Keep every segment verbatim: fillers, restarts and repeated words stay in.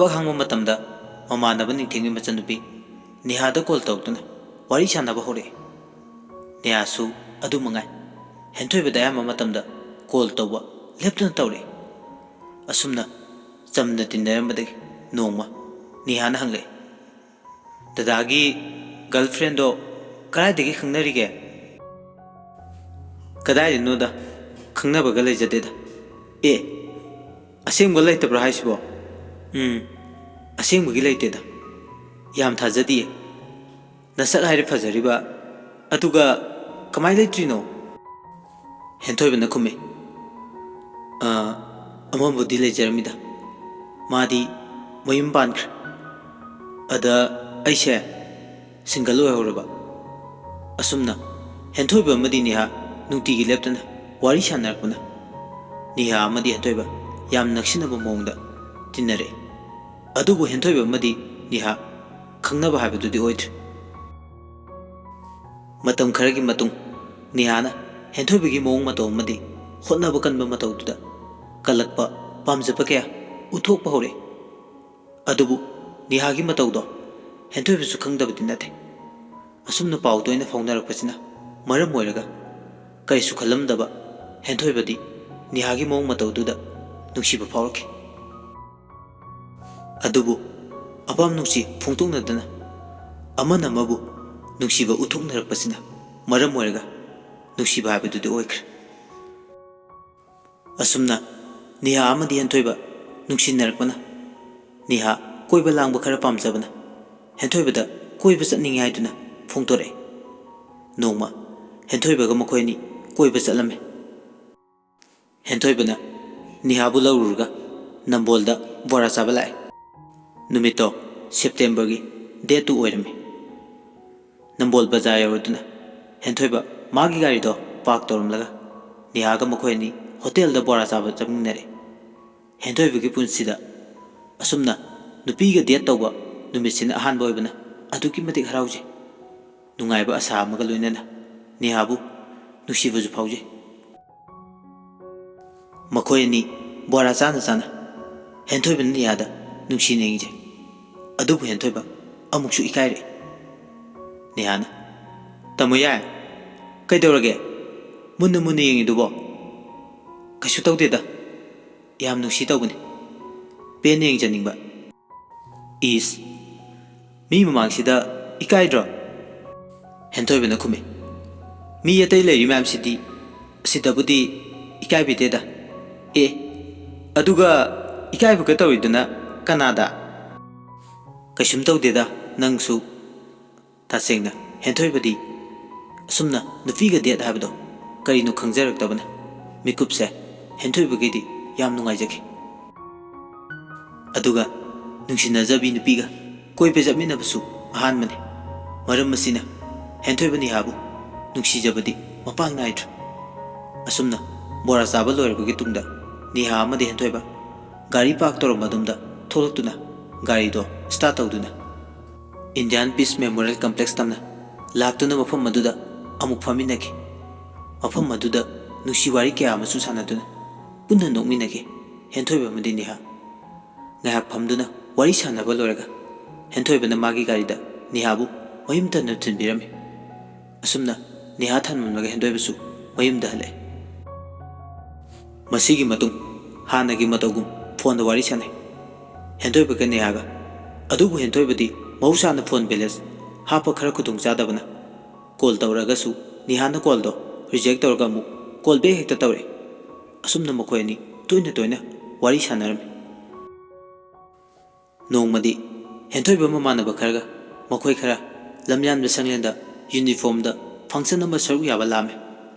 ꯊꯕꯛ ꯍꯥꯡꯕ ꯃꯇꯝꯗ ꯃꯃꯥꯟꯅꯕ ꯅꯤꯡꯊꯦꯝꯒꯤ ꯃꯆꯟꯅꯨꯄꯤ ꯅꯤꯍꯥꯗ ꯀꯣꯜ ꯇꯧꯔꯛꯇꯨꯅ ꯋꯥꯔꯤ ꯁꯥꯟꯅꯕ ꯍꯧꯔꯛꯏ꯫ ꯅꯤꯍꯥꯁꯨ ꯑꯗꯨ ꯃꯉꯥꯏ, ꯍꯦꯟꯊꯣꯏꯕꯗ ꯑꯌꯥꯝꯕ ꯃꯇꯝꯗ ꯀꯣꯜ ꯇꯧꯕ ꯂꯦꯞꯇꯅ ꯇꯧꯔꯛꯏ꯫ ꯑꯁꯨꯝꯅ ꯆꯝꯅ ꯇꯤꯟꯅꯔꯝꯕꯗꯒꯤ ꯅꯣꯡꯃ ꯅꯤꯍꯥꯅ ꯍꯪꯂꯛꯏ, "ꯗꯗꯥꯒꯤ ꯒꯔꯜꯐ꯭ꯔꯦꯟꯗꯣ ꯀꯗꯥꯏꯗꯒꯤ ꯈꯪꯅꯔꯤꯒꯦ?" "ꯀꯗꯥꯏꯗꯅꯣꯗ, ꯈꯪꯅꯕꯒ ꯂꯩꯖꯗꯦꯗ꯫" "ꯑꯦ, ꯑꯁꯦꯡꯕ ꯂꯩꯇꯕ꯭ꯔꯣ ꯍꯥꯏꯁꯤꯕꯣ?" "ꯎꯝ, ꯑꯁꯦꯡꯕꯒꯤ ꯂꯩꯇꯦꯗ꯫" "ꯌꯥꯝ ꯊꯥꯖꯗꯤꯌꯦ꯫ ꯅꯁꯛ ꯍꯥꯏꯔꯦ ꯐꯖꯔꯤꯕ, ꯑꯗꯨꯒ ꯀꯃꯥꯏ ꯂꯩꯇ꯭ꯔꯤꯅꯣ?" ꯍꯦꯟꯊꯣꯏꯕꯅ ꯈꯨꯝꯃꯤ, "ꯑ, ꯑꯃꯕꯨꯗꯤ ꯂꯩꯖꯔꯝꯃꯤꯗ꯫ ꯃꯥꯗꯤ ꯃꯌꯨꯝ ꯄꯥꯟꯈ꯭ꯔꯦ꯫ ꯑꯗ ꯑꯩꯁꯦ ꯁꯤꯡꯒꯜ ꯑꯣꯏꯍꯧꯔꯕ꯫" ꯑꯁꯨꯝꯅ ꯍꯦꯟꯊꯣꯏꯕ ꯑꯃꯗꯤ ꯅꯤꯍꯥ ꯅꯨꯡꯇꯤꯒꯤ ꯂꯦꯞꯇꯅ ꯋꯥꯔꯤ ꯁꯥꯟꯅꯔꯛꯄꯅ ꯅꯤꯍꯥ ꯑꯃꯗꯤ ꯍꯦꯟꯊꯣꯏꯕ ꯌꯥꯝ ꯅꯛꯁꯤꯟꯅꯕ ꯃꯑꯣꯡꯗ ꯇꯤꯟꯅꯔꯛꯏ꯫ ꯑꯗꯨꯕꯨ ꯍꯦꯟꯊꯣꯏꯕ ꯑꯃꯗꯤ ꯅꯤꯍꯥ ꯈꯪꯅꯕ ꯍꯥꯏꯕꯗꯨꯗꯤ ꯑꯣꯏꯗ꯭ꯔꯦ꯫ ꯃꯇꯝ ꯈꯔꯒꯤ ꯃꯇꯨꯡ ꯅꯤꯍꯥꯅ ꯍꯦꯟꯊꯣꯏꯕꯒꯤ ꯃꯑꯣꯡ ꯃꯇꯧ ꯑꯃꯗꯤ ꯍꯣꯠꯅꯕ ꯀꯟꯕ ꯃꯇꯧꯗꯨꯗ ꯀꯜꯂꯛꯄ, ꯄꯥꯝꯖꯕ ꯀꯌꯥ ꯎꯠꯊꯣꯛꯄ ꯍꯧꯔꯛꯏ꯫ ꯑꯗꯨꯕꯨ ꯅꯤꯍꯥꯒꯤ ꯃꯇꯧꯗꯣ ꯍꯦꯟꯊꯣꯏꯕꯁꯨ ꯈꯪꯗꯕꯗꯤ ꯅꯠꯇꯦ꯫ ꯑꯁꯨꯝꯅ ꯄꯥꯎ ꯇꯣꯏꯅ ꯐꯥꯎꯅꯔꯛꯄꯁꯤꯅ ꯃꯔꯝ ꯑꯣꯏꯔꯒ ꯀꯔꯤꯁꯨ ꯈꯜꯂꯝꯗꯕ ꯍꯦꯟꯊꯣꯏꯕꯗꯤ ꯅꯤꯍꯥꯒꯤ ꯃꯑꯣꯡ ꯃꯇꯧꯗꯨꯗ ꯅꯨꯡꯁꯤꯕ ꯐꯥꯎꯔꯛꯈꯤ꯫ ꯑꯗꯨꯕꯨ ꯑꯄꯥꯝ ꯅꯨꯡꯁꯤ ꯐꯣꯡꯗꯣꯛꯅꯗꯅ ꯑꯃꯅ ꯑꯃꯕꯨ ꯅꯨꯡꯁꯤꯕ ꯎꯠꯊꯣꯛꯅꯔꯛꯄꯁꯤꯅ ꯃꯔꯝ ꯑꯣꯏꯔꯒ ꯅꯨꯡꯁꯤꯕ ꯍꯥꯏꯕꯗꯨꯗꯤ ꯑꯣꯏꯈ꯭ꯔꯦ꯫ ꯑꯁꯨꯝꯅ ꯅꯤꯍꯥ ꯑꯃꯗꯤ ꯍꯦꯟꯊꯣꯏꯕ ꯅꯨꯡꯁꯤꯅꯔꯛꯄꯅ ꯅꯤꯍꯥ ꯀꯣꯏꯕ ꯂꯥꯡꯕ ꯈꯔ ꯄꯥꯝꯖꯕꯅ ꯍꯦꯟꯊꯣꯏꯕꯗ ꯀꯣꯏꯕ ꯆꯠꯅꯤꯡꯉꯤ ꯍꯥꯏꯗꯨꯅ ꯐꯣꯡꯗꯣꯔꯛꯏ꯫ ꯅꯣꯡꯃ ꯍꯦꯟꯊꯣꯏꯕꯒ ꯃꯈꯣꯏ ꯑꯅꯤ ꯀꯣꯏꯕ ꯆꯠꯂꯝꯃꯤ꯫ ꯍꯦꯟꯊꯣꯏꯕꯅ ꯅꯤꯍꯥꯕꯨ ꯂꯧꯔꯨꯔꯒ ꯅꯝꯕꯣꯜꯗ ꯕꯣꯔꯥ ꯆꯥꯕ ꯂꯥꯛꯑꯦ꯫ ꯅꯨꯃꯤꯠꯇꯣ ꯁꯦꯞꯇꯦꯝꯕꯔꯒꯤ ꯗꯦꯠ ꯇꯨ ꯑꯣꯏꯔꯝꯃꯤ꯫ ꯅꯝꯕꯣꯜ ꯕꯖꯥꯔ ꯌꯧꯔꯗꯨꯅ ꯍꯦꯟꯊꯣꯏꯕ ꯃꯥꯒꯤ ꯒꯥꯔꯤꯗꯣ ꯄꯥꯔꯛ ꯇꯧꯔꯝꯂꯒ ꯅꯤꯍꯥꯒ ꯃꯈꯣꯏ ꯑꯅꯤ ꯍꯣꯇꯦꯜꯗ ꯕꯣꯔꯥ ꯆꯥꯕ ꯆꯪꯃꯤꯟꯅꯔꯦ꯫ ꯍꯦꯟꯊꯣꯏꯕꯒꯤ ꯄꯨꯟꯁꯤꯗ ꯑꯁꯨꯝꯅ ꯅꯨꯄꯤꯒ ꯗꯦꯠ ꯇꯧꯕ ꯅꯨꯃꯤꯠꯁꯤꯅ ꯑꯍꯥꯟꯕ ꯑꯣꯏꯕꯅ ꯑꯗꯨꯛꯀꯤ ꯃꯇꯤꯛ ꯍꯔꯥꯎꯖꯩ꯫ ꯅꯨꯡꯉꯥꯏꯕ ꯑꯁꯥ ꯑꯃꯒ ꯂꯣꯏꯅꯅ ꯅꯤꯍꯥꯕꯨ ꯅꯨꯡꯁꯤꯕꯁꯨ ꯐꯥꯎꯖꯩ꯫ ꯃꯈꯣꯏ ꯑꯅꯤ ꯕꯣꯔꯥ ꯆꯥꯅ ꯆꯥꯅ ꯍꯦꯟꯊꯣꯏꯕꯅ ꯅꯤꯍꯥꯗ ꯅꯨꯡꯁꯤꯅ ꯌꯦꯡꯖꯩ꯫ ꯑꯗꯨꯕꯨ ꯍꯦꯟꯊꯣꯏꯕ ꯑꯃꯨꯛꯁꯨ ꯏꯀꯥꯏꯔꯛꯏ꯫ ꯅꯦꯍꯥꯅ, "ꯇꯥꯃꯣ ꯌꯥꯏ, ꯀꯩꯗꯧꯔꯒꯦ? ꯃꯨꯟꯅ ꯃꯨꯟꯅ ꯌꯦꯡꯉꯤꯗꯨꯕꯣ?" "ꯀꯩꯁꯨ ꯇꯧꯗꯦꯗ, ꯌꯥꯝ ꯅꯨꯡꯁꯤ ꯇꯧꯕꯅꯤ, ꯄꯦꯟꯅ ꯌꯦꯡꯖꯅꯤꯡꯕ꯫" "ꯏꯁ, ꯃꯤ ꯃꯃꯥꯡꯁꯤꯗ ꯏꯀꯥꯏꯗ꯭ꯔꯣ?" ꯍꯦꯟꯊꯣꯏꯕꯅ ꯈꯨꯝꯃꯤ, "ꯃꯤ ꯑꯇꯩ ꯂꯩꯔꯤ ꯃꯌꯥꯝꯁꯤꯗꯤ, ꯑꯁꯤꯗꯕꯨꯗꯤ ꯏꯀꯥꯏꯕꯤꯗꯦꯗ꯫ ꯑꯦ, ꯑꯗꯨꯒ ꯏꯀꯥꯏꯕꯒ ꯇꯧꯔꯤꯗꯨꯅ ꯀꯅꯥꯗ?" "ꯀꯩꯁꯨꯝ ꯇꯧꯗꯦꯗ, ꯅꯪꯁꯨ꯫" ꯇꯁꯦꯡꯅ ꯍꯦꯟꯊꯣꯏꯕꯗꯤ ꯑꯁꯨꯝꯅ ꯅꯨꯄꯤꯒ ꯗꯦꯠ ꯍꯥꯏꯕꯗꯣ ꯀꯔꯤꯅꯣ ꯈꯪꯖꯔꯛꯇꯕꯅ ꯃꯤꯀꯨꯞꯁꯦ ꯍꯦꯟꯊꯣꯏꯕꯒꯤꯗꯤ ꯌꯥꯝ ꯅꯨꯡꯉꯥꯏꯖꯈꯤ꯫ ꯑꯗꯨꯒ ꯅꯨꯡꯁꯤꯅꯖꯕꯤ ꯅꯨꯄꯤꯒ ꯀꯣꯏꯕ ꯆꯠꯃꯤꯟꯅꯕꯁꯨ ꯑꯍꯥꯟꯕꯅꯤ꯫ ꯃꯔꯝ ꯑꯁꯤꯅ ꯍꯦꯟꯊꯣꯏꯕ ꯅꯤꯍꯥꯕꯨ ꯅꯨꯡꯁꯤꯖꯕꯗꯤ ꯃꯄꯥꯡ ꯅꯥꯏꯗ꯭ꯔꯦ꯫ ꯑꯁꯨꯝꯅ ꯕꯣꯔꯥ ꯆꯥꯕ ꯂꯣꯏꯔꯕꯒꯤ ꯇꯨꯡꯗ ꯅꯤꯍꯥ ꯑꯃꯗꯤ ꯍꯦꯟꯊꯣꯏꯕ ꯒꯥꯔꯤ ꯄꯥꯔꯛ ꯇꯧꯔꯝꯕ ꯑꯗꯣꯝꯗ ꯊꯣꯛꯂꯛꯇꯨꯅ ꯒꯥꯔꯤꯗꯣ ꯁ꯭ꯇꯥꯔꯠ ꯇꯧꯗꯨꯅ ꯏꯟꯗꯤꯌꯥꯟ ꯄꯤꯁ ꯃꯦꯃꯣꯔꯤꯌꯦꯜ ꯀꯝꯄ꯭ꯂꯦꯛꯁ ꯇꯝꯅ ꯂꯥꯛꯇꯨꯅ ꯃꯐꯝ ꯑꯗꯨꯗ ꯑꯃꯨꯛ ꯐꯝꯃꯤꯟꯅꯈꯤ꯫ ꯃꯐꯝ ꯑꯗꯨꯗ ꯅꯨꯡꯁꯤ ꯋꯥꯔꯤ ꯀꯌꯥ ꯑꯃꯁꯨ ꯁꯥꯟꯅꯗꯨꯅ ꯄꯨꯟꯅ ꯅꯣꯛꯃꯤꯟꯅꯈꯤ꯫ ꯍꯦꯟꯊꯣꯏꯕ ꯑꯃꯗꯤ ꯅꯤꯍꯥ ꯉꯥꯏꯍꯥꯛ ꯐꯝꯗꯨꯅ ꯋꯥꯔꯤ ꯁꯥꯟꯅꯕ ꯂꯣꯏꯔꯒ ꯍꯦꯟꯊꯣꯏꯕꯅ ꯃꯥꯒꯤ ꯒꯥꯔꯤꯗ ꯅꯤꯍꯥꯕꯨ ꯃꯌꯨꯝ ꯇꯟꯅ ꯊꯤꯟꯕꯤꯔꯝꯃꯤ꯫ ꯑꯁꯨꯝꯅ ꯅꯤꯍꯥ ꯊꯝꯂꯝꯂꯒ ꯍꯦꯟꯊꯣꯏꯕꯁꯨ ꯃꯌꯨꯝꯗ ꯍꯜꯂꯛꯏ꯫ ꯃꯁꯤꯒꯤ ꯃꯇꯨꯡ ꯍꯥꯟꯅꯒꯤ ꯃꯇꯧꯒꯨꯝ ꯐꯣꯟꯗ ꯋꯥꯔꯤ ꯁꯥꯟꯅꯩ꯫ ꯍꯦꯟꯊꯣꯏꯕꯒ ꯅꯤꯍꯥꯒ꯫ ꯑꯗꯨꯕꯨ ꯍꯦꯟꯊꯣꯏꯕꯗꯤ ꯃꯍꯧꯁꯥꯅ ꯐꯣꯟ ꯕꯦꯂꯦꯟꯁ ꯍꯥꯞꯄ ꯈꯔ ꯈꯨꯗꯣꯡ ꯆꯥꯗꯕꯅ ꯀꯣꯜ ꯇꯧꯔꯒꯁꯨ ꯅꯤꯍꯥꯅ ꯀꯣꯜꯗꯣ ꯔꯤꯖꯦꯛ ꯇꯧꯔꯒ ꯑꯃꯨꯛ ꯀꯣꯜ ꯕꯦꯛ ꯍꯦꯛꯇ ꯇꯧꯔꯛꯏ꯫ ꯑꯁꯨꯝꯅ ꯃꯈꯣꯏ ꯑꯅꯤ ꯇꯣꯏꯅ ꯇꯣꯏꯅ ꯋꯥꯔꯤ ꯁꯥꯟꯅꯔꯝꯃꯤ꯫ ꯅꯣꯡꯃꯗꯤ ꯍꯦꯟꯊꯣꯏꯕ ꯃꯃꯥꯟꯅꯕ ꯈꯔꯒ ꯃꯈꯣꯏ ꯈꯔ ꯂꯝꯌꯥꯟꯕ ꯁꯪꯂꯦꯟꯗ ꯌꯨꯅꯤꯐꯣꯔꯝꯗ ꯐꯪꯁꯟ ꯑꯃ ꯁꯔꯨꯛ ꯌꯥꯕ ꯂꯥꯛꯑꯝꯃꯤ꯫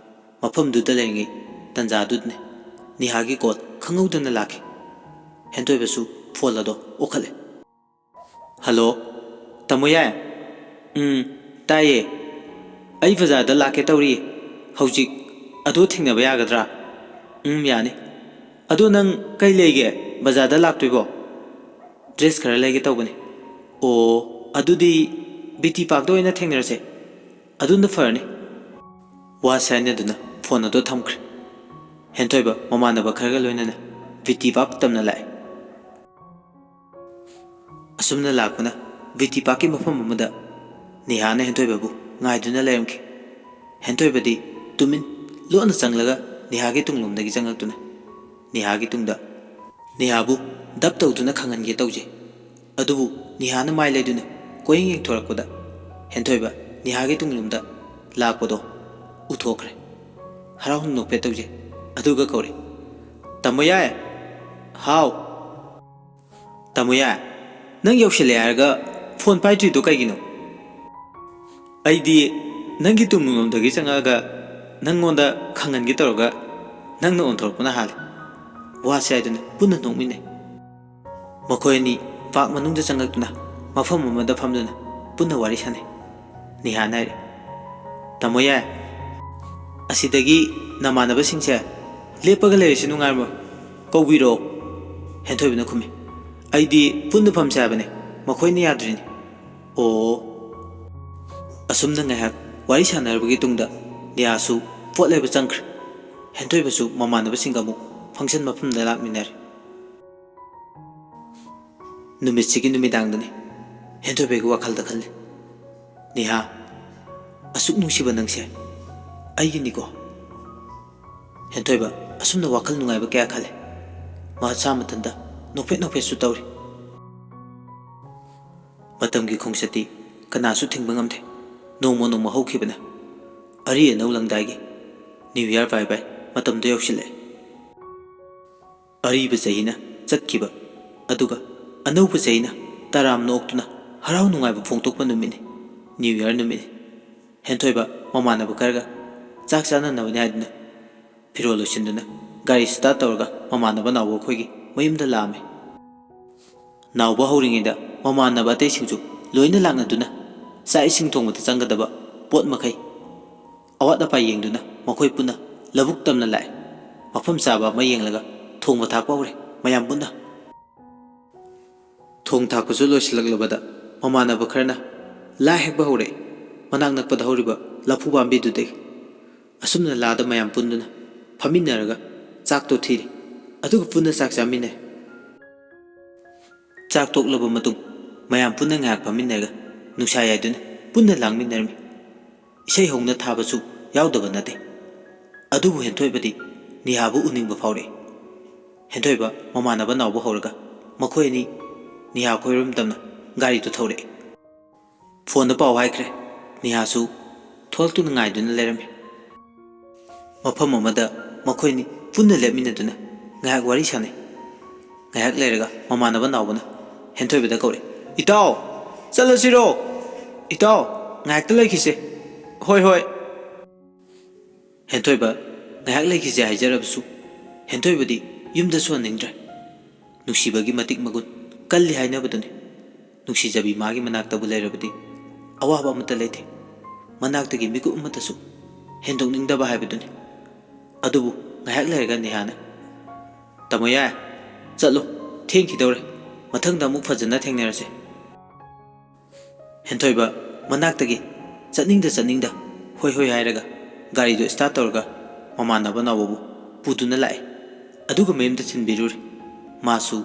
ꯃꯐꯝꯗꯨꯗ ꯂꯩꯔꯤꯉꯩ ꯇꯟꯖꯥꯗꯨꯗꯅꯤ ꯅꯤꯍꯥꯒꯤ ꯀꯣꯜ ꯈꯪꯍꯧꯗꯅ ꯂꯥꯛꯈꯤ꯫ ꯍꯦꯟꯊꯣꯏꯕꯁꯨ ꯐꯣꯟ ꯑꯗꯣ ꯑꯣꯛꯈꯠꯂꯦ꯫ "ꯍꯜꯂꯣ, ꯇꯥꯃꯣ ꯌꯥꯏ?" "ꯎꯝ, ꯇꯥꯏꯌꯦ꯫ ꯑꯩ ꯕꯖꯥꯔꯗ ꯂꯥꯛꯀꯦ ꯇꯧꯔꯤ ꯍꯧꯖꯤꯛ꯫ ꯑꯗꯣ ꯊꯦꯡꯅꯕ ꯌꯥꯒꯗ꯭ꯔꯥ?" "ꯎꯝ, ꯌꯥꯅꯤ꯫ ꯑꯗꯣ ꯅꯪ ꯀꯩ ꯂꯩꯒꯦ ꯕꯖꯥꯔꯗ ꯂꯥꯛꯇꯣꯏꯕꯣ?" "ꯗ꯭ꯔꯦꯁ ꯈꯔ ꯂꯩꯒꯦ ꯇꯧꯕꯅꯤ꯫" "ꯑꯣ, ꯑꯗꯨꯗꯤ ꯕꯤ ꯇꯤ ꯄꯥꯔꯛꯇ ꯑꯣꯏꯅ ꯊꯦꯡꯅꯔꯁꯦ꯫ ꯑꯗꯨꯅ ꯐꯔꯅꯤ꯫" ꯋꯥꯁꯦ ꯍꯥꯏꯅꯗꯨꯅ ꯐꯣꯟ ꯑꯗꯣ ꯊꯝꯈ꯭ꯔꯦ꯫ ꯍꯦꯟꯊꯣꯏꯕ ꯃꯃꯥꯟꯅꯕ ꯈꯔꯒ ꯂꯣꯏꯅꯅ ꯕꯤ ꯇꯤ ꯄꯥꯔꯛ ꯇꯝꯅ ꯂꯥꯛꯑꯦ꯫ ꯑꯁꯨꯝꯅ ꯂꯥꯛꯄꯅ ꯕꯤ ꯇꯤ ꯄꯥꯔꯛꯀꯤ ꯃꯐꯝ ꯑꯃꯗ ꯅꯤꯍꯥꯅ ꯍꯦꯟꯊꯣꯏꯕꯕꯨ ꯉꯥꯏꯗꯨꯅ ꯂꯩꯔꯝꯈꯤ꯫ ꯍꯦꯟꯊꯣꯏꯕꯗꯤ ꯇꯨꯃꯤꯟ ꯂꯣꯟꯅ ꯆꯪꯂꯒ ꯅꯤꯍꯥꯒꯤ ꯇꯨꯡꯂꯣꯝꯗꯒꯤ ꯆꯪꯂꯛꯇꯨꯅ ꯅꯤꯍꯥꯒꯤ ꯇꯨꯡꯗ ꯅꯤꯍꯥꯕꯨ ꯗꯞ ꯇꯧꯗꯨꯅ ꯈꯪꯍꯟꯒꯦ ꯇꯧꯖꯩ꯫ ꯑꯗꯨꯕꯨ ꯅꯤꯍꯥꯅ ꯃꯥꯏ ꯂꯩꯗꯨꯅ ꯀꯣꯏꯌꯦꯡ ꯌꯦꯡꯊꯣꯔꯛꯄꯗ ꯍꯦꯟꯊꯣꯏꯕ ꯅꯤꯍꯥꯒꯤ ꯇꯨꯡꯂꯣꯝꯗ ꯂꯥꯛꯄꯗꯣ ꯎꯊꯣꯛꯈ꯭ꯔꯦ꯫ ꯍꯔꯥꯎꯅ ꯅꯣꯛꯐꯦꯠ ꯇꯧꯖꯩ꯫ ꯑꯗꯨꯒ ꯀꯧꯔꯦ, "ꯇꯥꯃꯣ ꯌꯥꯏ!" "ꯍꯥꯎ!" "ꯇꯥꯃꯣ ꯌꯥꯏ, ꯅꯪ ꯌꯧꯁꯤꯜꯂꯦ ꯍꯥꯏꯔꯒ ꯐꯣꯟ ꯄꯥꯏꯗ꯭ꯔꯤꯗꯣ ꯀꯩꯒꯤꯅꯣ?" "ꯑꯩꯗꯤ ꯅꯪꯒꯤ ꯇꯨꯡꯂꯣꯝꯗꯒꯤ ꯆꯪꯉꯛꯑꯒ ꯅꯪꯉꯣꯟꯗ ꯈꯪꯍꯟꯒꯦ ꯇꯧꯔꯒ ꯅꯪꯅ ꯑꯣꯟꯊꯣꯔꯛꯄꯅ ꯍꯥꯜꯂꯦ꯫" ꯋꯥꯁꯦ ꯍꯥꯏꯗꯨꯅ ꯄꯨꯟꯅ ꯅꯣꯛꯃꯤꯟꯅꯩ꯫ ꯃꯈꯣꯏ ꯑꯅꯤ ꯄꯥꯔꯛ ꯃꯅꯨꯡꯗ ꯆꯪꯂꯛꯇꯨꯅ ꯃꯐꯝ ꯑꯃꯗ ꯐꯝꯗꯨꯅ ꯄꯨꯟꯅ ꯋꯥꯔꯤ ꯁꯥꯟꯅꯩ꯫ ꯅꯤꯍꯥꯅ ꯍꯥꯏꯔꯦ, "ꯇꯥꯃꯣ ꯌꯥꯏ, ꯑꯁꯤꯗꯒꯤ ꯅꯃꯥꯟꯅꯕꯁꯤꯡꯁꯦ ꯂꯦꯞꯄꯒ ꯂꯩꯔꯤꯁꯤ ꯅꯨꯡꯉꯥꯏꯔꯝꯃꯣꯏ, ꯀꯧꯕꯤꯔꯛꯑꯣ꯫" ꯍꯦꯟꯊꯣꯏꯕꯅ ꯈꯨꯝꯃꯤ, "ꯑꯩꯗꯤ ꯄꯨꯟꯅ ꯐꯝꯁꯦ ꯍꯥꯏꯕꯅꯦ, ꯃꯈꯣꯏꯅ ꯌꯥꯗ꯭ꯔꯤꯅꯤ꯫" "ꯑꯣ꯫" ꯑꯁꯨꯝꯅ ꯉꯥꯏꯍꯥꯛ ꯋꯥꯔꯤ ꯁꯥꯟꯅꯔꯕꯒꯤ ꯇꯨꯡꯗ ꯅꯤꯍꯥꯁꯨ ꯄꯣꯠ ꯂꯩꯕ ꯆꯪꯈ꯭ꯔꯦ꯫ ꯍꯦꯟꯊꯣꯏꯕꯁꯨ ꯃꯃꯥꯟꯅꯕꯁꯤꯡꯒ ꯑꯃꯨꯛ ꯐꯪꯁꯟ ꯃꯐꯝꯗ ꯂꯥꯛꯃꯤꯟꯅꯔꯦ꯫ ꯅꯨꯃꯤꯠꯁꯤꯒꯤ ꯅꯨꯃꯤꯗꯥꯡꯗꯅꯤ ꯍꯦꯟꯊꯣꯏꯕꯒꯤ ꯋꯥꯈꯜꯗ ꯈꯜꯂꯤ, "ꯅꯤꯍꯥ, ꯑꯁꯨꯛ ꯅꯨꯡꯁꯤꯕ ꯅꯪꯁꯦ ꯑꯩꯒꯤꯅꯤꯀꯣ꯫" ꯍꯦꯟꯊꯣꯏꯕ ꯑꯁꯨꯝꯅ ꯋꯥꯈꯜ ꯅꯨꯡꯉꯥꯏꯕ ꯀꯌꯥ ꯈꯜꯂꯤ꯫ ꯃꯁꯥ ꯃꯊꯟꯇ ꯅꯣꯛꯐꯦꯠ ꯅꯣꯛꯐꯦꯠꯁꯨ ꯇꯧꯔꯤ꯫ ꯃꯇꯝꯒꯤ ꯈꯣꯡꯆꯠꯇꯤ ꯀꯅꯥꯁꯨ ꯊꯤꯡꯕ ꯉꯝꯗꯦ꯫ ꯅꯣꯡꯃ ꯅꯣꯡꯃ ꯍꯧꯈꯤꯕꯅ ꯑꯔꯤ ꯑꯅꯧ ꯂꯪꯗꯥꯏꯒꯤ ꯅ꯭ꯌꯨ ꯏꯌꯥꯔ ꯕꯥꯏ ꯕꯥꯏ ꯃꯇꯝꯗꯣ ꯌꯧꯁꯤꯜꯂꯛꯑꯦ꯫ ꯑꯔꯤꯕ ꯆꯍꯤꯅ ꯆꯠꯈꯤꯕ, ꯑꯗꯨꯒ ꯑꯅꯧꯕ ꯆꯍꯤꯅ ꯇꯔꯥꯝꯅ ꯑꯣꯛꯇꯨꯅ ꯍꯔꯥꯎ ꯅꯨꯡꯉꯥꯏꯕ ꯐꯣꯡꯗꯣꯛꯄ ꯅꯨꯃꯤꯠꯅꯤ, ꯅ꯭ꯌꯨ ꯏꯌꯥꯔ ꯅꯨꯃꯤꯠꯅꯤ꯫ ꯍꯦꯟꯊꯣꯏꯕ ꯃꯃꯥꯟꯅꯕ ꯈꯔꯒ ꯆꯥꯛ ꯆꯥꯅꯅꯕꯅꯤ ꯍꯥꯏꯗꯨꯅ ꯐꯤꯔꯣꯜ ꯂꯣꯏꯁꯤꯟꯗꯨꯅ ꯒꯥꯔꯤ ꯁ꯭ꯇꯥꯔꯠ ꯇꯧꯔꯒ ꯃꯃꯥꯟꯅꯕ ꯅꯥꯎꯕ ꯑꯩꯈꯣꯏꯒꯤ ꯃꯌꯨꯝꯗ ꯂꯥꯛꯑꯝꯃꯤ꯫ ꯅꯥꯎꯕ ꯍꯧꯔꯤꯉꯩꯗ ꯃꯃꯥꯟꯅꯕ ꯑꯇꯩꯁꯤꯡꯁꯨ ꯂꯣꯏꯅ ꯂꯥꯛꯅꯗꯨꯅ ꯆꯥꯛ ꯏꯁꯤꯡ ꯊꯣꯡꯕꯗ ꯆꯪꯒꯗꯕ ꯄꯣꯠ ꯃꯈꯩ ꯑꯋꯥꯠ ꯑꯄꯥ ꯌꯦꯡꯗꯨꯅ ꯃꯈꯣꯏ ꯄꯨꯟꯅ ꯂꯧꯕꯨꯛ ꯇꯝꯅ ꯂꯥꯛꯑꯦ꯫ ꯃꯐꯝ ꯆꯥꯕ ꯑꯃ ꯌꯦꯡꯂꯒ ꯊꯣꯡꯕ ꯊꯥꯛꯄ ꯍꯧꯔꯦ ꯃꯌꯥꯝ ꯄꯨꯟꯅ꯫ ꯊꯣꯡ ꯊꯥꯛꯄꯁꯨ ꯂꯣꯏꯁꯤꯜꯂꯛꯂꯕꯗ ꯃꯃꯥꯟꯅꯕ ꯈꯔꯅ ꯂꯥ ꯍꯦꯛꯄ ꯍꯧꯔꯛꯑꯦ꯫ ꯃꯅꯥꯛ ꯅꯛꯄꯗ ꯍꯧꯔꯤꯕ ꯂꯐꯨ ꯄꯥꯝꯕꯤꯗꯨꯗꯒꯤ꯫ ꯑꯁꯨꯝꯅ ꯂꯥꯗ ꯃꯌꯥꯝ ꯄꯨꯟꯗꯨꯅ ꯐꯝꯃꯤꯟꯅꯔꯒ ꯆꯥꯛꯇꯣ ꯊꯤꯔꯦ, ꯑꯗꯨꯒ ꯄꯨꯟꯅ ꯆꯥꯛ ꯆꯥꯃꯤꯟꯅꯩ꯫ ꯆꯥꯛ ꯇꯣꯛꯂꯕ ꯃꯇꯨꯡ ꯃꯌꯥꯝ ꯄꯨꯟꯅ ꯉꯥꯏꯍꯥꯛ ꯐꯝꯃꯤꯟꯅꯔꯒ ꯅꯨꯡꯁꯥ ꯌꯥꯏꯗꯨꯅ ꯄꯨꯟꯅ ꯂꯥꯡꯃꯤꯟꯅꯔꯝꯃꯤ꯫ ꯏꯁꯩ ꯍꯧꯅ ꯊꯥꯕꯁꯨ ꯌꯥꯎꯗꯕ ꯅꯠꯇꯦ꯫ ꯑꯗꯨꯕꯨ ꯍꯦꯟꯊꯣꯏꯕꯗꯤ ꯅꯤꯍꯥꯕꯨ ꯎꯅꯤꯡꯕ ꯐꯥꯎꯔꯛꯏ꯫ ꯍꯦꯟꯊꯣꯏꯕ ꯃꯃꯥꯟꯅꯕ ꯅꯥꯎꯕ ꯍꯧꯔꯒ ꯃꯈꯣꯏ ꯑꯅꯤ ꯅꯤꯍꯥ ꯈꯣꯏꯔꯝꯗꯝꯅ ꯒꯥꯔꯤꯗꯨ ꯊꯧꯔꯛꯏ꯫ ꯐꯣꯟꯗ ꯄꯥꯎ ꯍꯥꯏꯈ꯭ꯔꯦ꯫ ꯅꯤꯍꯥꯁꯨ ꯊꯣꯛꯂꯛꯇꯨꯅ ꯉꯥꯏꯗꯨꯅ ꯂꯩꯔꯝꯃꯤ꯫ ꯃꯐꯝ ꯑꯃꯗ ꯃꯈꯣꯏꯅꯤ ꯄꯨꯟꯅ ꯂꯦꯞꯃꯤꯟꯅꯗꯨꯅ ꯉꯥꯏꯍꯥꯛ ꯋꯥꯔꯤ ꯁꯥꯟꯅꯩ꯫ ꯉꯥꯏꯍꯥꯛ ꯂꯩꯔꯒ ꯃꯃꯥꯟꯅꯕ ꯅꯥꯎꯕꯅ ꯍꯦꯟꯊꯣꯏꯕꯗ ꯀꯧꯔꯦ, "ꯏꯇꯥꯎ, ꯆꯠꯂꯁꯤꯔꯣ? ꯏꯇꯥꯎ, ꯉꯥꯏꯍꯥꯛꯇ ꯂꯩꯈꯤꯁꯦ꯫" "ꯍꯣꯏ, ꯍꯣꯏ꯫" ꯍꯦꯟꯊꯣꯏꯕ ꯉꯥꯏꯍꯥꯛ ꯂꯩꯈꯤꯁꯦ ꯍꯥꯏꯖꯔꯕꯁꯨ ꯍꯦꯟꯊꯣꯏꯕꯗꯤ ꯌꯨꯝꯗꯁꯨ ꯍꯟꯅꯤꯡꯗ꯭ꯔꯦ꯫ ꯅꯨꯡꯁꯤꯕꯒꯤ ꯃꯇꯤꯛ ꯃꯒꯨꯟ ꯀꯜꯂꯤ ꯍꯥꯏꯅꯕꯗꯨꯅꯤ꯫ ꯅꯨꯡꯁꯤꯖꯕꯤ ꯃꯥꯒꯤ ꯃꯅꯥꯛꯇꯕꯨ ꯂꯩꯔꯕꯗꯤ ꯑꯋꯥꯕ ꯑꯃꯠꯇ ꯂꯩꯇꯦ꯫ ꯃꯅꯥꯛꯇꯒꯤ ꯃꯤꯀꯨꯞ ꯑꯃꯠꯇꯁꯨ ꯍꯦꯟꯗꯣꯛꯅꯤꯡꯗꯕ ꯍꯥꯏꯕꯗꯨꯅꯤ꯫ ꯑꯗꯨꯕꯨ ꯉꯥꯏꯍꯥꯛ ꯂꯩꯔꯒ ꯅꯤꯍꯥꯅ, "ꯇꯥꯃꯣ ꯌꯥꯏ, ꯆꯠꯂꯣ, ꯊꯦꯡꯈꯤꯗꯧꯔꯦ꯫ ꯃꯊꯪꯗ ꯑꯃꯨꯛ ꯐꯖꯅ ꯊꯦꯡꯅꯔꯁꯦ꯫" ꯍꯦꯟꯊꯣꯏꯕ ꯃꯅꯥꯛꯇꯒꯤ ꯆꯠꯅꯤꯡꯗ ꯆꯠꯅꯤꯡꯗ ꯍꯣꯏ ꯍꯣꯏ ꯍꯥꯏꯔꯒ ꯒꯥꯔꯤꯗꯨ start ꯇꯧꯔꯒ ꯃꯃꯥꯟꯅꯕ ꯅꯥꯎꯕꯕꯨ ꯄꯨꯗꯨꯅ ꯂꯥꯛꯑꯦ꯫ ꯑꯗꯨꯒ ꯃꯌꯨꯝꯗ ꯊꯤꯟꯕꯤꯔꯨꯔꯦ꯫ ꯃꯥꯁꯨ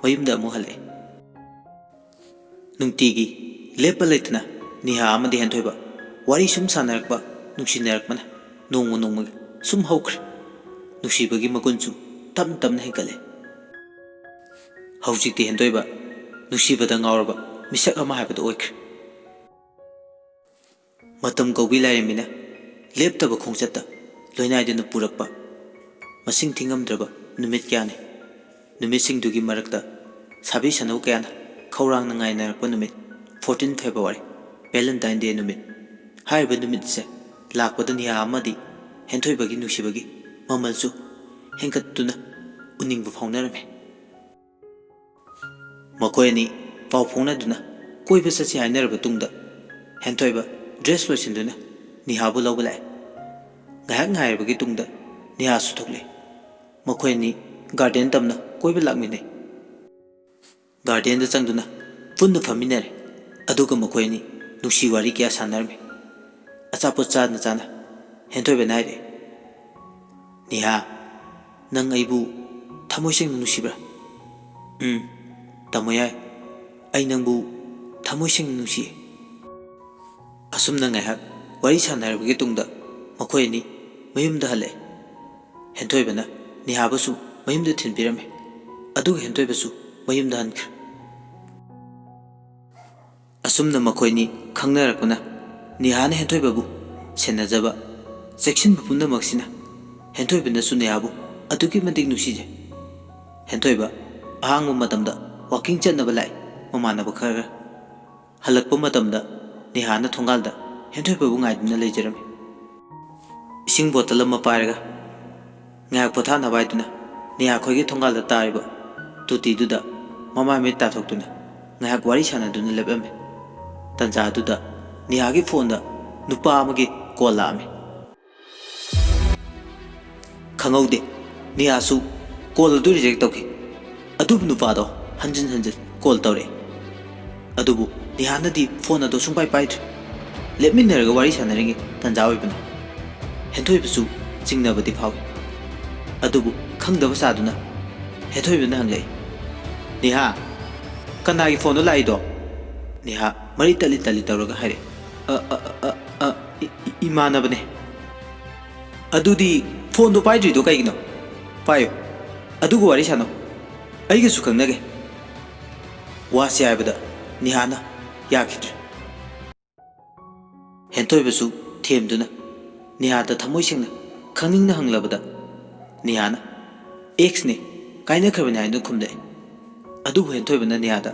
ꯃꯌꯨꯝꯗ ꯑꯃꯨꯛ ꯍꯜꯂꯛꯑꯦ꯫ ꯅꯨꯡꯇꯤꯒꯤ ꯂꯦꯞꯄ ꯂꯩꯇꯅ ꯅꯤꯍꯥ ꯑꯃꯗꯤ ꯍꯦꯟꯊꯣꯏꯕ ꯋꯥꯔꯤ ꯁꯨꯝ ꯁꯥꯟꯅꯔꯛꯄ, ꯅꯨꯡꯁꯤꯅꯔꯛꯄꯅ ꯅꯣꯡꯃ ꯅꯣꯡꯃꯒꯤ ꯁꯨꯝ ꯍꯧꯈ꯭ꯔꯦ꯫ ꯅꯨꯡꯁꯤꯕꯒꯤ ꯃꯒꯨꯟꯁꯨ ꯇꯞꯅ ꯇꯞꯅ ꯍꯦꯟꯒꯠꯂꯦ꯫ ꯍꯧꯖꯤꯛꯇꯤ ꯍꯦꯟꯊꯣꯏꯕ ꯅꯨꯡꯁꯤꯕꯗ ꯉꯥꯎꯔꯕ ꯃꯤꯁꯛ ꯑꯃ ꯍꯥꯏꯕꯗꯨ ꯑꯣꯏꯈ꯭ꯔꯦ꯫ ꯃꯇꯝ ꯀꯧꯕꯤ ꯂꯥꯏꯔꯦꯝꯕꯤꯅ ꯂꯦꯞꯇꯕ ꯈꯣꯡꯆꯠꯇ ꯂꯣꯏꯅꯥꯏꯗꯨꯅ ꯄꯨꯔꯛꯄ ꯃꯁꯤꯡ ꯊꯤꯉꯝꯗ꯭ꯔꯕ ꯅꯨꯃꯤꯠ ꯀꯌꯥꯅꯤ꯫ ꯅꯨꯃꯤꯠꯁꯤꯡꯗꯨꯒꯤ ꯃꯔꯛꯇ ꯁꯥꯕꯤ ꯁꯅꯧ ꯀꯌꯥꯅ ꯈꯧꯔꯥꯡꯅ ꯉꯥꯏꯅꯔꯛꯄ ꯅꯨꯃꯤꯠ, fourteen February, Valentine Day ꯅꯨꯃꯤꯠ꯫ ꯍꯥꯏꯔꯤꯕ ꯅꯨꯃꯤꯠꯁꯦ ꯂꯥꯛꯄꯗ ꯅꯤꯍꯥ ꯑꯃꯗꯤ ꯍꯦꯟꯊꯣꯏꯕꯒꯤ ꯅꯨꯡꯁꯤꯕꯒꯤ ꯃꯃꯜꯁꯨ ꯍꯦꯟꯒꯠꯇꯨꯅ ꯎꯅꯤꯡꯕ ꯐꯥꯎꯅꯔꯝꯃꯤ꯫ ꯃꯈꯣꯏ ꯑꯅꯤ ꯄꯥꯎ ꯐꯥꯎꯅꯗꯨꯅ ꯀꯣꯏꯕ ꯆꯠꯁꯤ ꯍꯥꯏꯅꯔꯕ ꯇꯨꯡꯗ, ꯍꯦꯟꯊꯣꯏꯕ dress ꯂꯣꯏꯁꯤꯟꯗꯨꯅ ꯅꯤꯍꯥꯕꯨ ꯂꯧꯕ ꯂꯥꯛꯑꯦ꯫ ꯉꯥꯏꯍꯥꯛ ꯉꯥꯏꯔꯕꯒꯤ ꯇꯨꯡꯗ ꯅꯤꯍꯥꯁꯨ ꯊꯣꯛꯂꯛꯑꯦ꯫ ꯃꯈꯣꯏ ꯑꯅꯤ garden ꯇꯝꯅ ꯀꯣꯏꯕ ꯂꯥꯛꯃꯤꯟꯅꯩ꯫ Garden ꯗ ꯆꯪꯗꯨꯅ ꯄꯨꯟꯅ ꯐꯝꯃꯤꯟꯅꯔꯦ꯫ ꯑꯗꯨꯒ ꯃꯈꯣꯏ ꯑꯅꯤ ꯅꯨꯡꯁꯤ ꯋꯥꯔꯤ ꯀꯌꯥ ꯁꯥꯟꯅꯔꯝꯃꯤ꯫ ꯑꯆꯥꯄꯣꯠ ꯆꯥꯅ ꯆꯥꯅ ꯍꯦꯟꯊꯣꯏꯕꯅ ꯍꯥꯏꯔꯛꯑꯦ, "ꯅꯤꯍꯥ, ꯅꯪ ꯑꯩꯕꯨ ꯊꯃꯣꯏ ꯁꯦꯡꯅ ꯅꯨꯡꯁꯤꯕ꯭ꯔꯥ?" "ꯎꯝ, ꯇꯥꯃꯣ ꯌꯥꯏ, "ꯑꯩ ꯅꯪꯕꯨ ꯊꯃꯣꯏ ꯁꯦꯡꯅ ꯅꯨꯡꯁꯤꯌꯦ"꯫ ꯑꯁꯨꯝꯅ ꯉꯥꯏꯍꯥꯛ ꯋꯥꯔꯤ ꯁꯥꯟꯅꯔꯕꯒꯤ ꯇꯨꯡꯗ ꯃꯈꯣꯏ ꯑꯅꯤ ꯃꯌꯨꯝꯗ ꯍꯜꯂꯛꯑꯦ꯫ ꯍꯦꯟꯊꯣꯏꯕꯅ ꯅꯤꯍꯥꯕꯨꯁꯨ ꯃꯌꯨꯝꯗ ꯊꯤꯟꯕꯤꯔꯝꯃꯦ꯫ ꯑꯗꯨꯒ ꯍꯦꯟꯊꯣꯏꯕꯁꯨ ꯃꯌꯨꯝꯗ ꯍꯟꯈ꯭ꯔꯦ꯫ ꯑꯁꯨꯝꯅ ꯃꯈꯣꯏꯅꯤ ꯈꯪꯅꯔꯛꯄꯅ ꯅꯤꯍꯥꯅ ꯍꯦꯟꯊꯣꯏꯕꯕꯨ ꯁꯦꯟꯅꯖꯕ, ꯆꯦꯛꯁꯤꯟꯕ ꯄꯨꯝꯅꯃꯛꯁꯤꯅ ꯍꯦꯟꯊꯣꯏꯕꯅꯁꯨ ꯅꯤꯍꯥꯕꯨ ꯑꯗꯨꯛꯀꯤ ꯃꯇꯤꯛ ꯅꯨꯡꯁꯤꯖꯩ꯫ ꯍꯦꯟꯊꯣꯏꯕ ꯑꯍꯥꯡꯕ ꯃꯇꯝꯗ ꯋꯥꯀꯤꯡ ꯆꯠꯅꯕ ꯂꯥꯛꯏ ꯃꯃꯥꯟꯅꯕ ꯈꯔꯒ꯫ ꯍꯜꯂꯛꯄ ꯃꯇꯝꯗ ꯅꯤꯍꯥꯅ ꯊꯣꯡꯒꯥꯜꯗ ꯍꯦꯟꯊꯣꯏꯕꯕꯨ ꯉꯥꯏꯗꯨꯅ ꯂꯩꯖꯔꯝꯃꯤ꯫ ꯏꯁꯤꯡ ꯕꯣꯇꯜ ꯑꯃ ꯄꯥꯏꯔꯒ ꯉꯥꯏꯍꯥꯛ ꯄꯣꯊꯥꯅꯕ ꯍꯥꯏꯗꯨꯅ ꯅꯤꯍꯥ ꯈꯣꯏꯒꯤ ꯊꯣꯡꯒꯥꯜꯗ ꯇꯥꯔꯤꯕ ꯇꯣꯇꯤꯗꯨꯗ ꯃꯃꯥꯏ ꯃꯤꯠ ꯇꯥꯊꯣꯛꯇꯨꯅ ꯉꯥꯏꯍꯥꯛ ꯋꯥꯔꯤ ꯁꯥꯟꯅꯗꯨꯅ ꯂꯦꯞꯂꯝꯃꯤ꯫ ꯇꯟꯖꯥ ꯑꯗꯨꯗ ꯅꯤꯍꯥꯒꯤ ꯐꯣꯟꯗ ꯅꯨꯄꯥ ꯑꯃꯒꯤ ꯀꯣꯜ ꯂꯥꯛꯑꯝꯃꯤ꯫ ꯈꯪꯍꯧꯗꯦ, ꯅꯤꯍꯥꯁꯨ ꯀꯣꯜ ꯑꯗꯨ ꯔꯤꯖꯦꯛ ꯇꯧꯈꯤ꯫ ꯑꯗꯨꯕꯨ ꯅꯨꯄꯥꯗꯣ ꯍꯟꯖꯤꯟ ꯍꯟꯖꯤꯟ ꯀꯣꯜ ꯇꯧꯔꯛꯑꯦ꯫ ꯑꯗꯨꯕꯨ ꯅꯤꯍꯥꯅꯗꯤ ꯐꯣꯟ ꯑꯗꯨ ꯁꯨꯡꯄꯥꯏ ꯄꯥꯏꯗ꯭ꯔꯦ꯫ ꯂꯦꯞꯃꯤꯟꯅꯔꯒ ꯋꯥꯔꯤ ꯁꯥꯟꯅꯔꯤꯉꯩ ꯇꯟꯖꯥ ꯑꯣꯏꯕꯅ ꯍꯦꯟꯊꯣꯏꯕꯁꯨ ꯆꯤꯡꯅꯕꯗꯤ ꯐꯥꯎꯏ꯫ ꯑꯗꯨꯕꯨ ꯈꯪꯗꯕ ꯁꯥꯗꯨꯅ ꯍꯦꯟꯊꯣꯏꯕꯅ ꯍꯪꯂꯛꯏ, "ꯅꯤꯍꯥ, ꯀꯅꯥꯒꯤ ꯐꯣꯟꯗꯣ ꯂꯥꯛꯏꯗꯣ?" ꯅꯤꯍꯥ ꯃꯔꯤ ꯇꯠꯂꯤ ꯇꯠꯂꯤ ꯇꯧꯔꯒ ꯍꯥꯏꯔꯛꯏ, "ꯑ, ꯑ, ꯑ, ꯑ, ꯏ-, ꯏ-, ꯏꯃꯥꯟꯅꯕꯅꯦ"꯫ "ꯑꯗꯨꯗꯤ ꯐꯣꯟꯗꯣ ꯄꯥꯏꯗ꯭ꯔꯤꯗꯣ ꯀꯩꯒꯤꯅꯣ? ꯄꯥꯏꯌꯨ, ꯑꯗꯨꯒ ꯋꯥꯔꯤ ꯁꯥꯟꯅꯧ, ꯑꯩꯒꯁꯨ ꯈꯪꯅꯒꯦ"꯫ ꯋꯥꯁꯤ ꯍꯥꯏꯕꯗ ꯅꯤꯍꯥꯅ ꯌꯥꯈꯤꯗ꯭ꯔꯦ꯫ ꯍꯦꯟꯊꯣꯏꯕꯁꯨ ꯊꯦꯝꯗꯨꯅ ꯅꯤꯍꯥꯗ ꯊꯃꯣꯏ ꯁꯦꯡꯅ ꯈꯪꯅꯤꯡꯅ ꯍꯪꯂꯕꯗ ꯅꯤꯍꯥꯅ "ꯑꯦꯛꯁꯅꯦ, ꯀꯥꯏꯅꯈ꯭ꯔꯕꯅꯦ" ꯍꯥꯏꯗꯨꯅ ꯈꯨꯝꯂꯛꯏ꯫ ꯑꯗꯨꯕꯨ ꯍꯦꯟꯊꯣꯏꯕꯅ ꯅꯤꯍꯥꯗ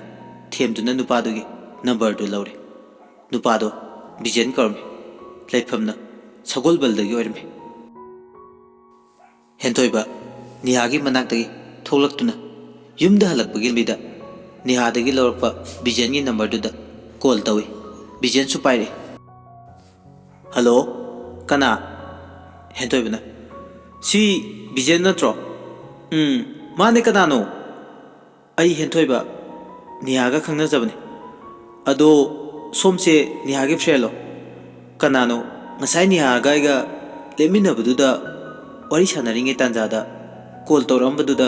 ꯊꯦꯝꯗꯨꯅ ꯅꯨꯄꯥꯗꯨꯒꯤ ꯅꯝꯕꯔꯗꯨ ꯂꯧꯔꯦ꯫ ꯅꯨꯄꯥꯗꯣ ꯕꯤꯖꯦꯟ ꯀꯧꯔꯝꯃꯤ꯫ ꯂꯩꯐꯝꯅ ꯁꯒꯣꯜꯕꯜꯗꯒꯤ ꯑꯣꯏꯔꯝꯃꯤ꯫ ꯍꯦꯟꯊꯣꯏꯕ ꯅꯤꯍꯥꯒꯤ ꯃꯅꯥꯛꯇꯒꯤ ꯊꯣꯛꯂꯛꯇꯨꯅ ꯌꯨꯝꯗ ꯍꯜꯂꯛꯄꯒꯤ ꯂꯝꯕꯤꯗ ꯅꯤꯍꯥꯗꯒꯤ ꯂꯧꯔꯛꯄ ꯕꯤꯖꯦꯟꯒꯤ ꯅꯝꯕꯔꯗꯨꯗ ꯀꯣꯜ ꯇꯧꯏ꯫ ꯕꯤꯖꯦꯟꯁꯨ ꯄꯥꯏꯔꯛꯏ꯫ "ꯍꯜꯂꯣ, ꯀꯅꯥ?" ꯍꯦꯟꯊꯣꯏꯕꯅ, "ꯁꯤ ꯕꯤꯖꯦꯟ ꯅꯠꯇ꯭ꯔꯣ?" "ꯎꯝ, ꯃꯥꯅꯦ, ꯀꯅꯥꯅꯣ?" "ꯑꯩ ꯍꯦꯟꯊꯣꯏꯕ, ꯅꯤꯍꯥꯒ ꯈꯪꯅꯖꯕꯅꯤ꯫ ꯑꯗꯣ ꯁꯣꯝꯁꯦ ꯅꯤꯍꯥꯒꯤ ꯐ꯭ꯔꯦꯟꯂꯣ? ꯀꯅꯥꯅꯣ? ꯉꯁꯥꯏ ꯅꯤꯍꯥꯒ ꯑꯩꯒ ꯂꯦꯞꯃꯤꯟꯅꯕꯗꯨꯗ ꯋꯥꯔꯤ ꯁꯥꯟꯅꯔꯤꯉꯩ ꯇꯥꯟꯖꯥꯗ ꯀꯣꯜ ꯇꯧꯔꯛꯑꯝꯕꯗꯨꯗ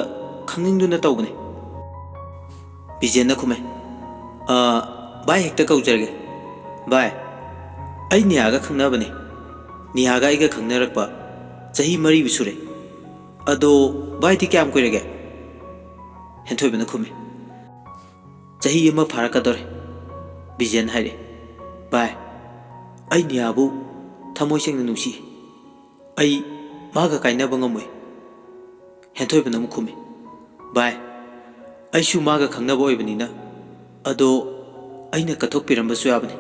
ꯈꯪꯅꯤꯡꯗꯨꯅ ꯇꯧꯕꯅꯤ"꯫ ꯕꯤꯖꯦꯟꯅ ꯈꯨꯝꯃꯦ, ꯑꯥ, ꯚꯥꯏ ꯍꯦꯛꯇ ꯀꯧꯖꯔꯒꯦ꯫ ꯚꯥꯏ, ꯑꯩ ꯅꯤꯍꯥꯒ ꯈꯪꯅꯕꯅꯦ꯫ ꯅꯤꯍꯥꯒ ꯑꯩꯒ ꯈꯪꯅꯔꯛꯄ ꯆꯍꯤ ꯃꯔꯤꯕꯨ ꯁꯨꯔꯦ꯫ ꯑꯗꯣ ꯚꯥꯏꯗꯤ ꯀꯌꯥꯝ ꯀꯨꯏꯔꯒꯦ? ꯍꯦꯟꯊꯣꯏꯕꯅ ꯈꯨꯝꯃꯤ꯫ ꯆꯍꯤ ꯑꯃ ꯐꯥꯔꯛꯀꯗꯧꯔꯦ, ꯕꯤꯖꯦꯟ ꯍꯥꯏꯔꯛꯑꯦ꯫ ꯚꯥꯏ, ꯑꯩ ꯅꯤꯍꯥꯕꯨ ꯊꯃꯣꯏ ꯁꯦꯡꯅ ꯅꯨꯡꯁꯤ꯫ ꯑꯩ ꯃꯥꯒ ꯀꯥꯏꯅꯕ ꯉꯝꯃꯣꯏ꯫ ꯍꯦꯟꯊꯣꯏꯕꯅ ꯑꯃꯨꯛ ꯈꯨꯝꯃꯤ꯫ ꯚꯥꯏ, ꯑꯩꯁꯨ ꯃꯥꯒ ꯈꯪꯅꯕ ꯑꯣꯏꯕꯅꯤꯅ꯫ ꯑꯗꯣ ꯑꯩꯅ ꯀꯠꯊꯣꯛꯄꯤꯔꯝꯕꯁꯨ ꯌꯥꯕꯅꯤ꯫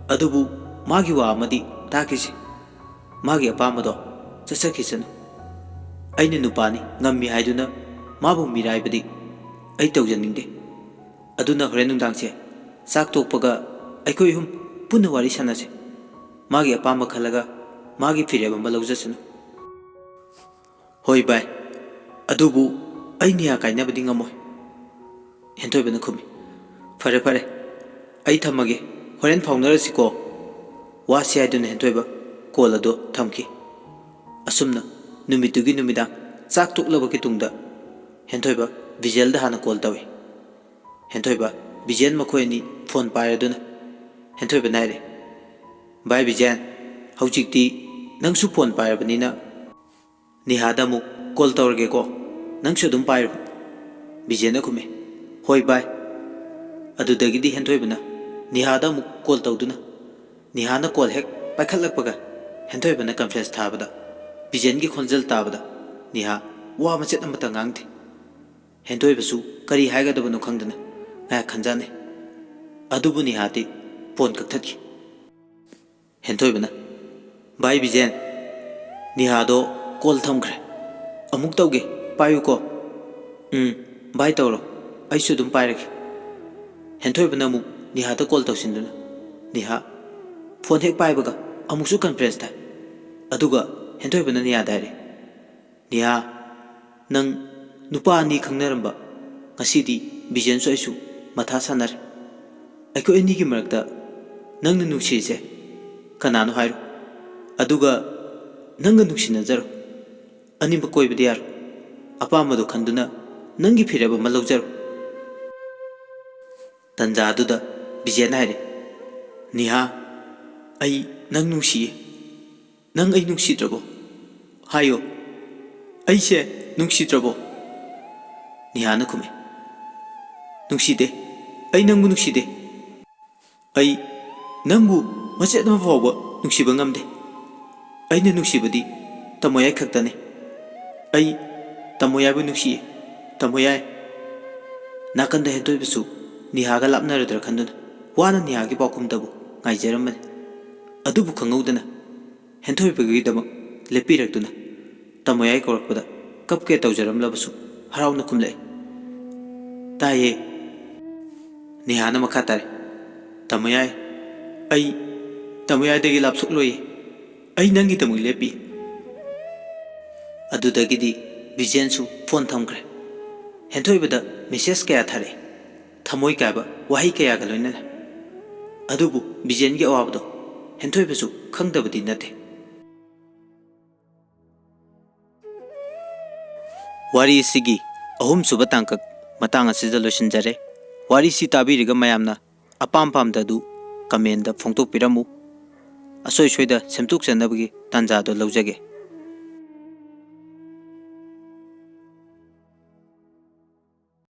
ꯑꯗꯨꯕꯨ ꯃꯥꯒꯤ ꯋꯥ ꯑꯃꯗꯤ ꯇꯥꯈꯤꯁꯤ꯫ ꯃꯥꯒꯤ ꯑꯄꯥꯝꯕꯗꯣ ꯆꯠꯆꯈꯤꯁꯅꯨ꯫ ꯑꯩꯅ ꯅꯨꯄꯥꯅꯤ, ꯉꯝꯃꯤ ꯍꯥꯏꯗꯨꯅ ꯃꯥꯕꯨ ꯃꯤꯔꯥꯏꯕꯗꯤ ꯑꯩ ꯇꯧꯖꯅꯤꯡꯗꯦ꯫ ꯑꯗꯨꯅ ꯍꯣꯔꯦꯟ ꯅꯨꯡꯗꯥꯡꯁꯦ ꯆꯥꯛ ꯇꯣꯛꯄꯒ ꯑꯩꯈꯣꯏ ꯑꯍꯨꯝ ꯄꯨꯟꯅ ꯋꯥꯔꯤ ꯁꯥꯟꯅꯁꯦ꯫ ꯃꯥꯒꯤ ꯑꯄꯥꯝꯕ ꯈꯜꯂꯒ ꯃꯥꯒꯤ ꯐꯤꯔꯦꯞ ꯑꯃ ꯂꯧꯖꯁꯅꯨ꯫ ꯍꯣꯏ ꯚꯥꯏ, ꯑꯗꯨꯕꯨ ꯑꯩ ꯅꯤꯌꯥ ꯀꯥꯏꯅꯕꯗꯤ ꯉꯝꯃꯣꯏ꯫ ꯍꯦꯟꯊꯣꯏꯕꯅ ꯈꯨꯝꯃꯤ꯫ ꯐꯔꯦ ꯐꯔꯦ, ꯑꯩ ꯊꯝꯃꯒꯦ, ꯍꯣꯔꯦꯟ ꯐꯥꯎꯅꯔꯁꯤꯀꯣ꯫ ꯋꯥꯁꯤ ꯍꯥꯏꯗꯨꯅ ꯍꯦꯟꯊꯣꯏꯕ ꯀꯣꯜ ꯑꯗꯨ ꯊꯝꯈꯤ꯫ ꯑꯁꯨꯝꯅ ꯅꯨꯃꯤꯠꯇꯨꯒꯤ ꯅꯨꯃꯤꯗꯥꯡ ꯆꯥꯛ ꯇꯣꯛꯂꯕꯒꯤ ꯇꯨꯡꯗ ꯍꯦꯟꯊꯣꯏꯕ ꯕꯤꯖꯦꯜꯗ ꯍꯥꯟꯅ ꯀꯣꯜ ꯇꯧꯏ꯫ ꯍꯦꯟꯊꯣꯏꯕ ꯕꯤꯖꯦꯟ ꯃꯈꯣꯏ ꯑꯅꯤ ꯐꯣꯟ ꯄꯥꯏꯔꯗꯨꯅ ꯍꯦꯟꯊꯣꯏꯕꯅ ꯍꯥꯏꯔꯦ, "ꯚꯥꯏ ꯕꯤꯖꯦꯟ, ꯍꯧꯖꯤꯛꯇꯤ ꯅꯪꯁꯨ ꯐꯣꯟ ꯄꯥꯏꯔꯕꯅꯤꯅ ꯅꯤꯍꯥꯗ ꯑꯃꯨꯛ ꯀꯣꯜ ꯇꯧꯔꯒꯦꯀꯣ, ꯅꯪꯁꯨ ꯑꯗꯨꯝ ꯄꯥꯏꯔꯣ꯫" ꯕꯤꯖꯦꯟꯅ ꯈꯨꯝꯃꯦ, "ꯍꯣꯏ ꯚꯥꯏ꯫" ꯑꯗꯨꯗꯒꯤꯗꯤ ꯍꯦꯟꯊꯣꯏꯕꯅ ꯅꯤꯍꯥꯗ ꯑꯃꯨꯛ ꯀꯣꯜ ꯇꯧꯗꯨꯅ ꯅꯤꯍꯥꯅ ꯀꯣꯜ ꯍꯦꯛ ꯄꯥꯏꯈꯠꯂꯛꯄꯒ ꯍꯦꯟꯊꯣꯏꯕꯅ ꯀꯟꯐ꯭ꯔꯦꯟꯁ ꯊꯥꯕꯗ ꯕꯤꯖꯦꯟꯒꯤ ꯈꯣꯟꯖꯦꯜ ꯇꯥꯕꯗ ꯅꯤꯍꯥ ꯋꯥ ꯃꯆꯦꯠ ꯑꯃꯠꯇ ꯉꯥꯡꯗꯦ꯫ ꯍꯦꯟꯊꯣꯏꯕꯁꯨ ꯀꯔꯤ ꯍꯥꯏꯒꯗꯕꯅꯣ ꯈꯪꯗꯅ ꯉꯥꯏꯍꯥꯛ ꯈꯟꯖꯥꯟꯅꯩ꯫ ꯑꯗꯨꯕꯨ ꯅꯤꯍꯥꯗꯤ ꯐꯣꯟ ꯀꯛꯊꯠꯈꯤ꯫ ꯍꯦꯟꯊꯣꯏꯕꯅ, "ꯚꯥꯏ ꯕꯤꯖꯦꯟ, ꯅꯤꯍꯥꯗꯣ ꯀꯣꯜ ꯊꯝꯈ꯭ꯔꯦ꯫ ꯑꯃꯨꯛ ꯇꯧꯒꯦ, ꯄꯥꯏꯌꯨꯀꯣ꯫" "ꯎꯝ, ꯚꯥꯏ ꯇꯧꯔꯣ, ꯑꯩꯁꯨ ꯑꯗꯨꯝ ꯄꯥꯏꯔꯒꯦ꯫" ꯍꯦꯟꯊꯣꯏꯕꯅ ꯑꯃꯨꯛ ꯅꯤꯍꯥꯗ ꯀꯣꯜ ꯇꯧꯁꯤꯟꯗꯨꯅ ꯅꯤꯍꯥ ꯐꯣꯟ ꯍꯦꯛ ꯄꯥꯏꯕꯒ ꯑꯃꯨꯛꯁꯨ ꯀꯟꯐ꯭ꯔꯦꯟꯁ ꯊꯥꯏ꯫ ꯑꯗꯨꯒ ꯍꯦꯟꯊꯣꯏꯕꯅ ꯅꯤꯍꯥꯗ ꯍꯥꯏꯔꯦ, "ꯅꯤꯍꯥ, ꯅꯪ ꯅꯨꯄꯥ ꯑꯅꯤ ꯈꯪꯅꯔꯝꯕ, ꯉꯁꯤꯗꯤ ꯕꯤꯖꯦꯟꯁꯨ ꯑꯩꯁꯨ ꯃꯊꯥ ꯁꯥꯟꯅꯔꯦ꯫ ꯑꯩꯈꯣꯏ ꯑꯅꯤꯒꯤ ꯃꯔꯛꯇ ꯅꯪꯅ ꯅꯨꯡꯁꯤꯔꯤꯁꯦ ꯀꯅꯥꯅꯣ ꯍꯥꯏꯔꯣ, ꯑꯗꯨꯒ ꯅꯪꯒ ꯅꯨꯡꯁꯤꯅꯖꯔꯣ꯫ ꯑꯅꯤꯃꯛ ꯀꯣꯏꯕꯗꯤ ꯌꯥꯔꯣꯏ꯫ ꯑꯄꯥꯝꯕꯗꯣ ꯈꯟꯗꯨꯅ ꯅꯪꯒꯤ ꯐꯤꯔꯦꯞ ꯑꯃ ꯂꯧꯖꯔꯣ꯫" ꯇꯟꯖꯥꯗꯨꯗ ꯕꯤꯖꯦꯟꯅ ꯍꯥꯏꯔꯦ, "ꯅꯤꯍꯥ, ꯑꯩ ꯅꯪ ꯅꯨꯡꯁꯤꯌꯦ꯫ ꯅꯪ ꯑꯩ ꯅꯨꯡꯁꯤꯗ꯭ꯔꯕꯣ? ꯍꯥꯏꯌꯣ, ꯑꯩꯁꯦ ꯅꯨꯡꯁꯤꯗ꯭ꯔꯕꯣ?" ꯅꯤꯍꯥꯅ ꯈꯨꯝꯃꯦ, "ꯅꯨꯡꯁꯤꯗꯦ, ꯑꯩ ꯅꯪꯕꯨ ꯅꯨꯡꯁꯤꯗꯦ꯫ ꯑꯩ ꯅꯪꯕꯨ ꯃꯆꯦꯠ ꯑꯃ ꯐꯥꯎꯕ ꯅꯨꯡꯁꯤꯕ ꯉꯝꯗꯦ꯫ ꯑꯩꯅ ꯅꯨꯡꯁꯤꯕꯗꯤ ꯇꯃꯣꯌꯥꯏ ꯈꯛꯇꯅꯤ꯫ ꯑꯩ ꯇꯃꯣꯌꯥꯏꯕꯨ ꯅꯨꯡꯁꯤꯌꯦ, ꯇꯃꯣꯌꯥꯏ꯫" ꯅꯥꯀꯟꯗ ꯍꯦꯟꯊꯣꯏꯕꯁꯨ ꯅꯤꯍꯥꯒ ꯂꯥꯞꯅꯔꯗ꯭ꯔꯥ ꯈꯟꯗꯨꯅ ꯋꯥꯅ ꯅꯤꯍꯥꯒꯤ ꯄꯥꯎꯈꯨꯝꯗꯕꯨ ꯉꯥꯏꯖꯔꯝꯕꯅꯤ꯫ ꯑꯗꯨꯕꯨ ꯈꯪꯍꯧꯗꯅ ꯍꯦꯟꯊꯣꯏꯕꯒꯤꯗꯃꯛ ꯂꯦꯞꯄꯤꯔꯛꯇꯨꯅ ꯇꯃꯣꯌꯥꯏ ꯀꯧꯔꯛꯄꯗ ꯀꯞꯀꯦ ꯇꯧꯖꯔꯝꯂꯕꯁꯨ ꯍꯔꯥꯎꯅ ꯈꯨꯝꯂꯛꯏ, "ꯇꯥꯏꯌꯦ꯫" ꯅꯤꯍꯥꯅ ꯃꯈꯥ ꯇꯥꯔꯦ, "ꯇꯃꯣꯌꯥꯏ, ꯑꯩ ꯇꯃꯣꯌꯥꯏꯗꯒꯤ ꯂꯥꯞꯊꯣꯛꯂꯣꯏꯌꯦ꯫ ꯑꯩ ꯅꯪꯒꯤꯗꯃꯛ ꯂꯦꯞꯄꯤ꯫" ꯑꯗꯨꯗꯒꯤꯗꯤ ꯕꯤꯖꯦꯟꯁꯨ ꯐꯣꯟ ꯊꯝꯈ꯭ꯔꯦ꯫ ꯍꯦꯟꯊꯣꯏꯕꯗ ꯃꯦꯁꯦꯖ ꯀꯌꯥ ꯊꯥꯔꯛꯏ꯫ ꯊꯃꯣꯏ ꯀꯥꯏꯕ ꯋꯥꯍꯩ ꯀꯌꯥꯒ ꯂꯣꯏꯅꯅ꯫ ꯑꯗꯨꯕꯨ ꯕꯤꯖꯦꯟꯒꯤ ꯑꯋꯥꯕꯗꯣ ꯍꯦꯟꯊꯣꯏꯕꯁꯨ ꯈꯪꯗꯕꯗꯤ ꯅꯠꯇꯦ꯫ ꯋꯥꯔꯤ ꯑꯁꯤꯒꯤ ꯑꯍꯨꯝꯁꯨꯕ ꯇꯥꯡꯀꯛ ꯃꯇꯥꯡ ꯑꯁꯤꯗ ꯂꯣꯏꯁꯤꯟꯖꯔꯦ꯫ ꯋꯥꯔꯤꯁꯤ ꯇꯥꯕꯤꯔꯒ ꯃꯌꯥꯝꯅ ꯑꯄꯥꯝ ꯄꯥꯝꯗ ꯑꯗꯨ ꯀꯃꯦꯟꯗ ꯐꯣꯡꯗꯣꯛꯄꯤꯔꯝꯃꯨ꯫ ꯑꯁꯣꯏ ꯁꯣꯏꯗ ꯁꯦꯝꯗꯣꯛꯆꯅꯕꯒꯤ ꯇꯥꯟꯖꯥꯗꯣ ꯂꯧꯖꯒꯦ꯫